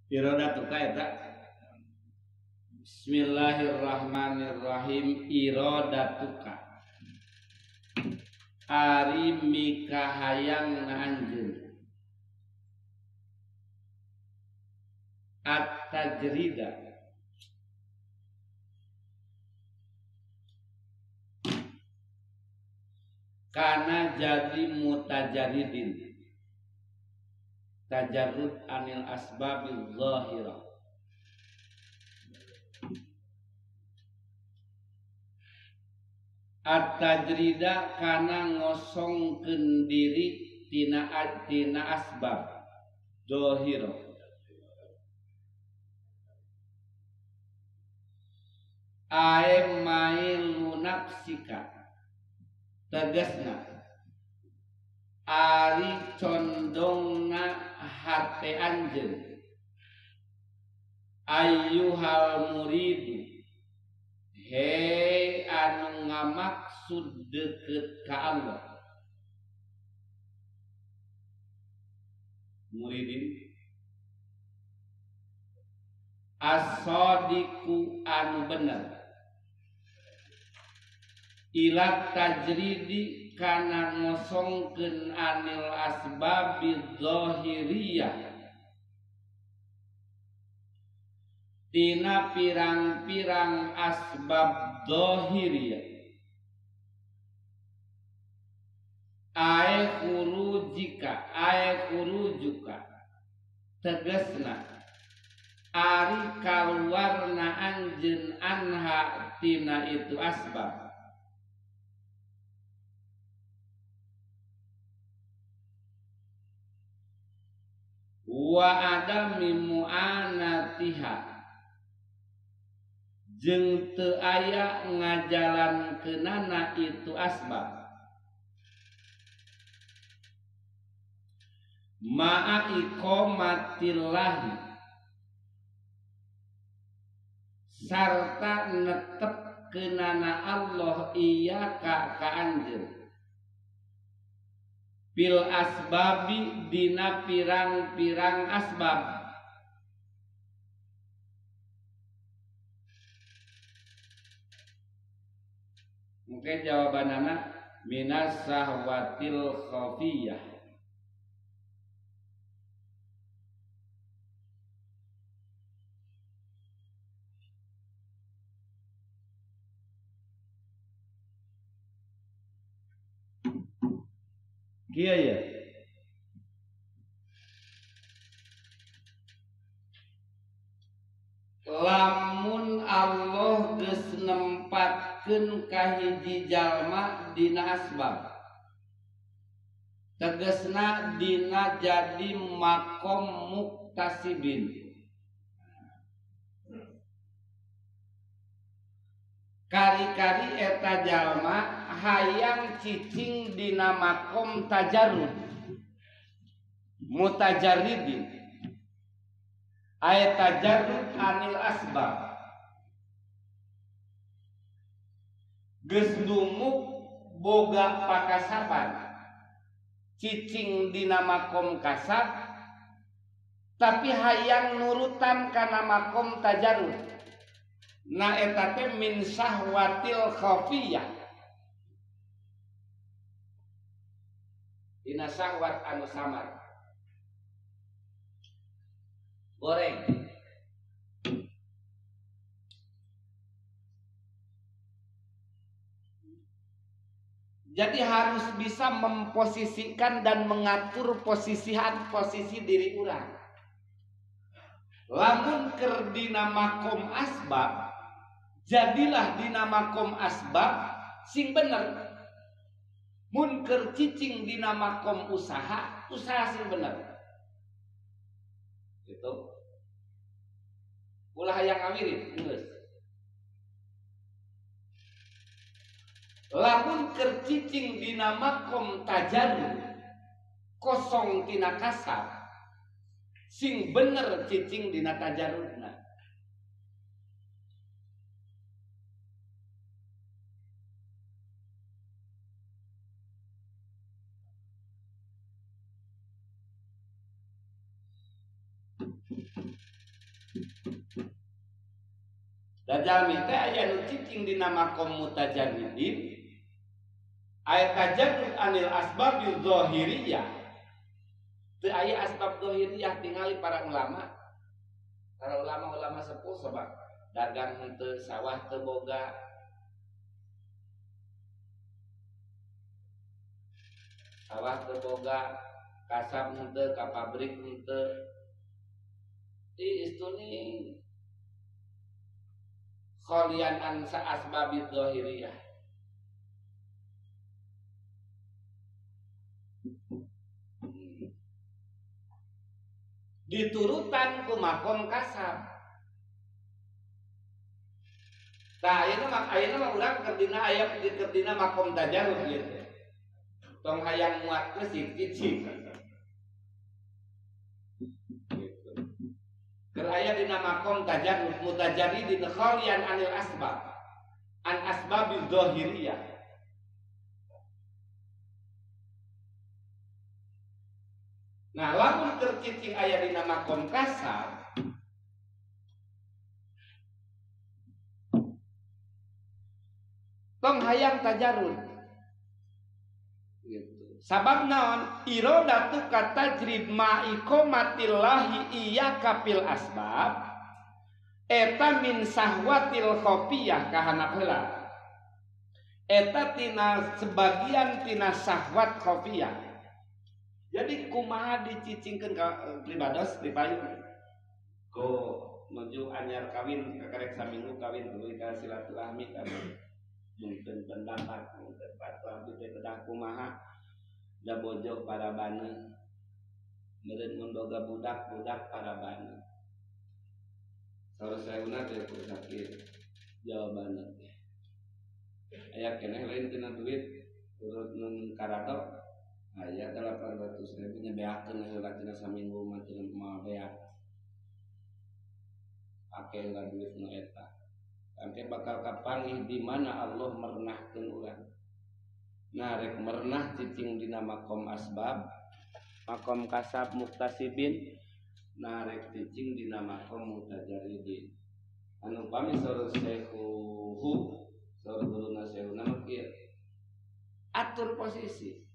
Irodatuka eta. Bismillahirrahmanirrahim. Irodatuka ari mikahayang anjeun at-tajrida kana jadi mutajaridin tajarrud anil asbabil zahirah at-tajrida kana ngosongkeun diri tina tina asbab zahirah ae mailu nafsika tegasna ari condongna hate anjeun ayyuhal muridu hei anu ngamaksud deket ka Allah muridin as-sadiqu anu bener ila tajridi kana ngosongkeun anil asbabiz zahiriyah tina pirang-pirang asbab zahiriyah ae khurujika ae khurujuka tegasna ari kaluarna anjeun anha tina itu asbab wa adami mu'anatiha jeung teu aya ngajalankeunana itu asbab ma'a iqamatillahi sarta netepkeunana Allah iya ka anjeun bil asbabi dina pirang-pirang asbab mungkin jawabanana minas sahwatil khafiyah kieu ya lamun Allah geus nempatkeun ka hiji jalma dina asbab tegasna dina jadi makom muktasibin kari-kari eta jalma hayang cicing dina makom tajarrud mutajarridin ay tajarrud anil asbab geus dumuk boga pakasaban cicing dina makom kasab tapi hayang nurutan kana makom tajarrud na eta teh min syahwatil khafiyah dina syahwat anu samar goreng jadi harus bisa memposisikan dan mengatur posisi diri urang lamun keur dina makom asbab jadilah dina makom asbab sing bener mun keur cicing dina makom usaha usaha sing bener gitu ulah hayang ngawirid geus lamun keur cicing dina makom tajarrud kosong tina kasab sing bener cicing dina tajarrudna. Da jalmi teh aya nu cicing dina makom mutajarridin aya tajarrud anil asbabil zahiriyah. Teu aya asbab zahiriyah tingali para ulama. Para ulama-ulama sepuh sebab dagang henteu, sawah teu boga. Sawah teu boga, kasab henteu, ka pabrik henteu. Istuni kholian an asbabid zahiriyah. Diturutan ku makom kasab. Tah ayeuna mah urang keur dina aya keur dina makom tajarrud ieu teh. Tong hayang muat keusik cicing. Gitu. Keur aya dina makom tajarrud mutajarridin khalian anil asbab. An asbabiz zahiriyah. Nah, lamun keur cicing aya dina makom kasab, tong hayang tajarrud. Gitu. Sabab naon? Iradatu katajrib ma iqamatillahi iyyaka fil asbab eta min sahwatil khafiyah kahanap heula. Eta tina sebagian tina sahwat khafiyah. Jadi kumaha dicicingkeun ka pribados di payun. Ku nuju anyar kawin kakarek saminggu kawin tuluy ka silaturahmi ka mungkin pendapat mungkin fatwa abdi teh kedah kumaha da bojo parabane meureun mun boga budak-budak parabane. Saur saeuna teh ku sakit jawabanna teh. Aya keneh lain tina duit turut nun karato aya 800.000 nya beakeun heula tina saminggu mah tina moal beak. Pake heula duit nu eta. Engke bakal kapanggih di mana Allah merenahkeun urang. Nah rek merenah cicing dina makom asbab, makom kasab muktasibin, nah rek cicing dina makom mutajarridin. Anu pami saur sehuhu, saur guruna sehuna mah kieu. Atur posisi.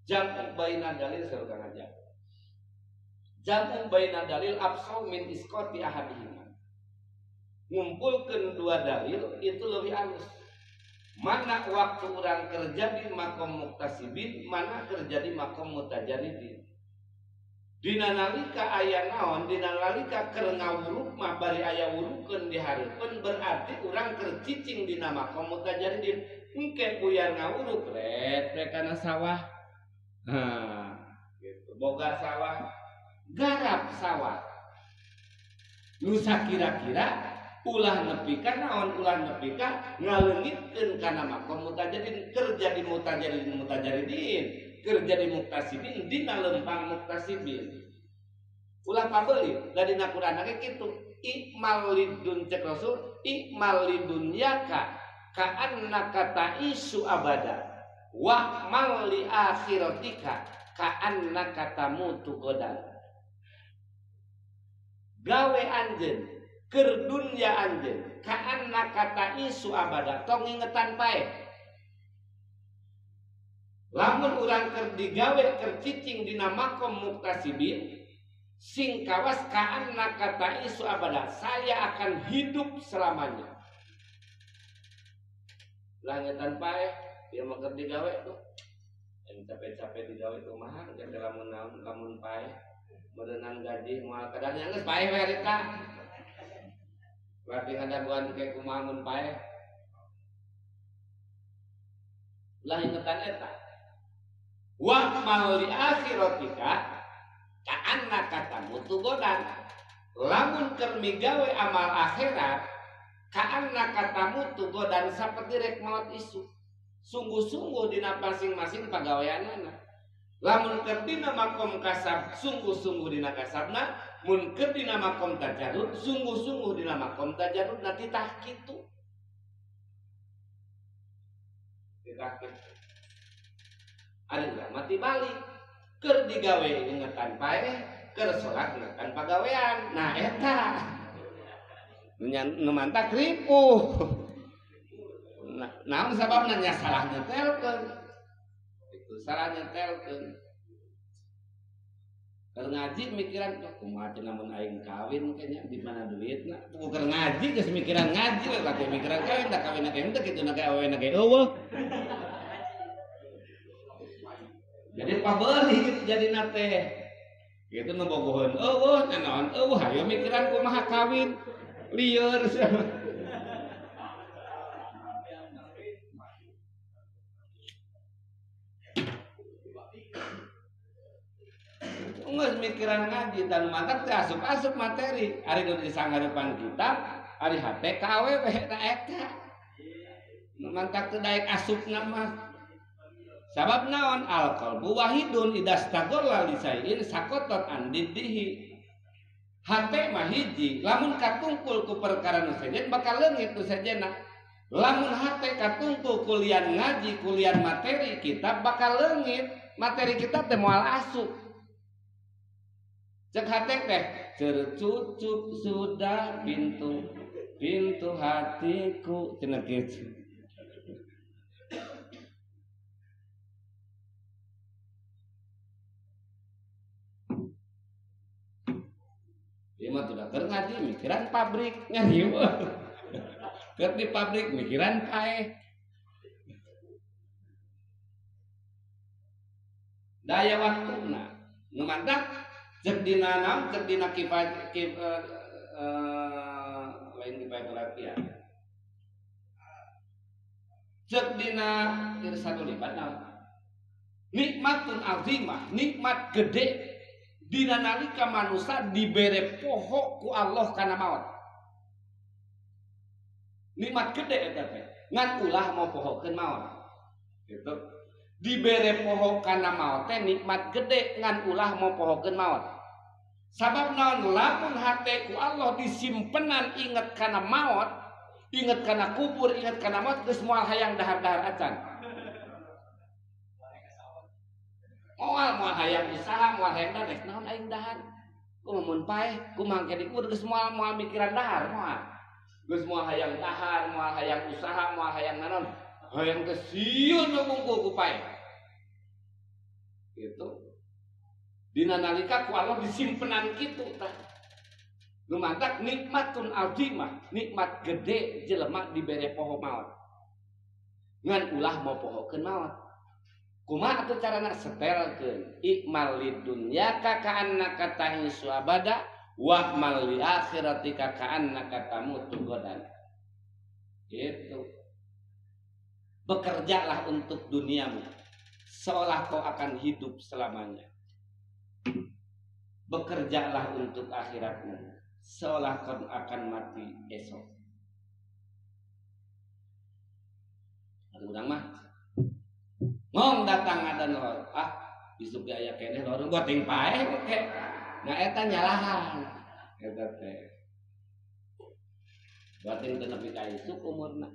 Jam'u baina dalil saur Kang Ajak. Jam'u baina dalil absau min isqati ahadihima. Ngumpulkeun dua dalil itu lebih halus. Mana waktu orang kerja di makom muktasibin, mana kerja di makom mutajarridin. Dina nalika aya naon, dina nalika keur ngawuruk mah bari aya wurukeun di hareupeun berarti urang keur cicing dina makom mutajarridin. Engke buyar ngawuruk ret rek kana sawah. Nah, gitu. Boga sawah, garap sawah. Nu sakira-kira ulah nepi ka naon, ulah nepi ka ngaleungitkeun kana makom mutajarridin, kerja di mutajarridin mutajarridin, kerja di muktasibin dina lempang muktasibin. Ulah pabeuli da dina Quran ge kitu, ikmal lidun cek Rasul, ikmal lidunyaka ka'annaka ta'isu abada wa mal li akhiratika ka'annaka tamutu godan. Gawe anjeun keur dunya anjeun ka'annaka ta'isu abada, tong ingetan pae. Lamun urang keur digawe keur cicing dina makom muktasibin sing kawas ka'annaka ta'isu abada, saya akan hidup selamanya. Langetan pae dia mah keur digawe tuh. Yang capek-capek digawe tuh mah geus lamun naon lamun pae meureunang gaji moal kadarnya geus pae we harita. Berarti ngadaguan ke kumaha mun pae. Lah ingetan eta. Wa mal li akhiratika ka'annaka tamutu godan. Lamun keur migawe amal akhirat ka'annaka tamutu godan saperti rek maot isu. Sungguh-sungguh dina masing-masing pagaweanana. Lamun keur dina makom kasab sungguh-sungguh dina kasabna, mun keur dina makom tajarrud sungguh-sungguh dina makom tajarrud nanti tah kitu. Tah kitu. Ari urang mah tibalik. Keur digawe ingetan paeh, keur salat ingetan pagawean. Nah eta. Nu mantak ripuh. Naon sababna nya salah nyetelkeun. Itu salah nyetelkeun. Keur ngaji mikiran tuh kumaha cenah mun aing kawin kayaknya di mana duitna. Keur ngaji geus mikiran ngaji we lagi mikiran kawin da kawinna ge henteu kitu na ge awewena ge eueuh. Jadi pabeuli kitu jadina teh. Kitu nu bogoheun eueuh naon eueuh hayo mikiran kumaha kawin. Lieur sia. Nggak mikiran ngaji dan mantak teh asup-asup materi ari nu disanggarepan kitab ari hate ka awewe na eta mantak teu daek asupna mah sabab naon al qalbu wahidun idastagholla li sayin sakotot an diddihi hate mah hiji lamun katungkul ku perkara nu sejen bakal leungit nu sejenna lamun hate katungkul kulian ngaji kulian materi kitab bakal leungit materi kitab teh moal asup. Cek hate teh tertutup sudah pintu pintu hatiku cenah kitu. Ieu mah tuh keur ngaji mikiran pabrik ngarieu. Keur di pabrik mikiran paeh. Daya waktuna nu mantak cek dina naon cek dina kifayat lain kifayatul rakyat cek dina irsadul ibad naon nikmatun azimah nikmat gede dina nalika manusia dibere poho ku Allah kana maot nikmat gede eta teh ngan ulah mau pohokeun maot gitu dibere poho kana maot teh nikmat gede ngan ulah mau pohokeun maot. Sabab naon lamun hate ku Allah disimpenan inget kana maot, inget kana kubur, inget kana maot geus moal hayang dahar-dahar acan. Moal moal hayang usaha, moal hayang dahar, naon aing dahar. Kumaha mun paeh, kumaha engke dikubur geus moal moal mikiran dahar moal. Geus moal hayang dahar, moal hayang usaha, moal hayang naon. Hayang teh sieun bungkul ku paeh. Gitu. Dina nalika ku Allah disimpenan kitu tah. Nu mantak nikmatun azimah, nikmat gede jelema dibere poho maot. Ngan ulah mau pohokeun maot. Kumaha atuh carana setelkeun? Ikmal lid dunyaka ka'annaka ta'isu abada wa amal li akhiratika ka'annaka tamutu ghadan. Gitu. Bekerjalah untuk duniamu seolah kau akan hidup selamanya. Bekerjalah untuk akhiratmu seolah kau akan mati esok. Urang mah ngong datang ada lor ah isuk ge aya keneh lor gua ting paeh ke. Nah eta nyalahan eta teh. Batin teu nepi ka isuk umurna.